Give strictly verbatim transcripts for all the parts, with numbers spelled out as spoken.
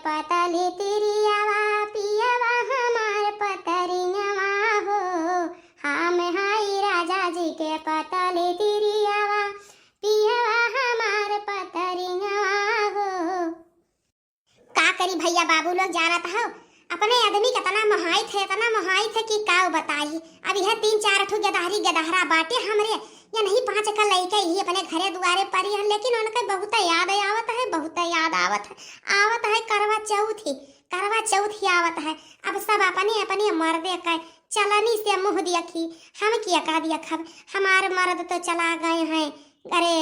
पतली तिरियावा पियवा हमार पतरियावा हो, हम हई राजा जी के पतली तिरियावा पियवा हमार पतरियावा हो। का करी भइया, बाबू लोग जानत हौ, अपने आदमी के इतना मोहाइत है, इतना मोहाइत है कि का बताई। अब यह तीन चार ठो गदहरी गदहरा बाटे हमरे, ये नहीं पाँच का लइके ही अपने घरे दुआरे परी हन, लेकिन उनके बहुत याद आवत है, बहुत याद आवत है, आवत है करवा चौथ ही, करवा चौथ ही आवत है। अब सब अपने अपने मर्दे के चलनी से मुँह देखी, हम क्या का देखब, हमार मर्द तो चला गए हैं, अरे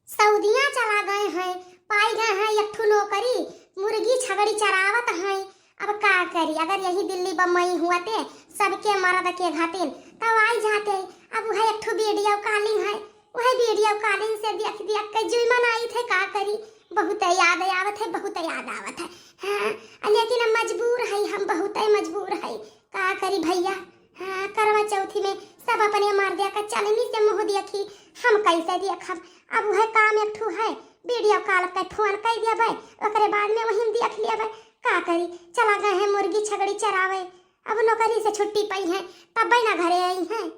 सऊदिया चला गए हैं, पाई गए हैं एक ठो नौकरी, मुर्गी छगड़ी चरावत हैं। अब का करी, अगर यही दिल्ली बम्बई हुआते, सबके मर्द के घातिन, तब आई जाते। अब वह एक ठो वीडियो कॉलिंग है, वह वीडियो कॉलिंग से देख देख के जुई मनाई थे, का करी, बहुत याद आवत है, बहुत याद आवत है। हाँ, लेकिन अब मजबूर है, हम बहुत मजबूर है, का करी भइया। हाँ, करवा चौथी में सब अपने मर्दे का चलनी से मुँह देखी, हम कैसे देखब। अब वह काम एक ठो है, वीडियो कॉल के फोन कर देबै, ओकरे बाद में वहीं देख लेबै। का करी, चला गए हैं मुर्गी छगड़ी चरावे, अब नौकरी से छुट्टी पाई हैं, तब ना घरे आई हैं।